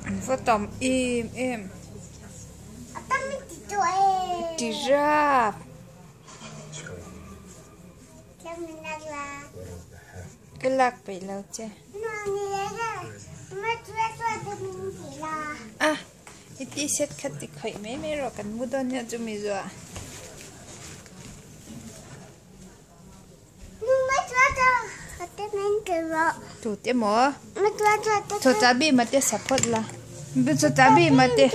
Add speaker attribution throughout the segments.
Speaker 1: An va tam em em. Giraffe. Ka lak peih lo che. A i t-shirt kha ti khawih mai mai rawh kan mu dawn nia chumi zuah. Tute maw? Chawcha bi mate sa phawt la. Chawcha bi mate.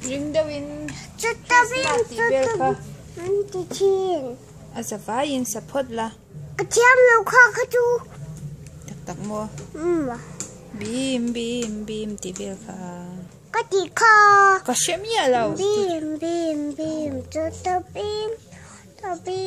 Speaker 1: Ring deuhin Christmas tih vel kha. A za vaiin sa phawt la. Tak tak maw? Bim bim bim tih vel kha.
Speaker 2: Ka ti kha.
Speaker 1: Ka hre miah lo.
Speaker 2: Bim bim bim chu ta bim ta bim.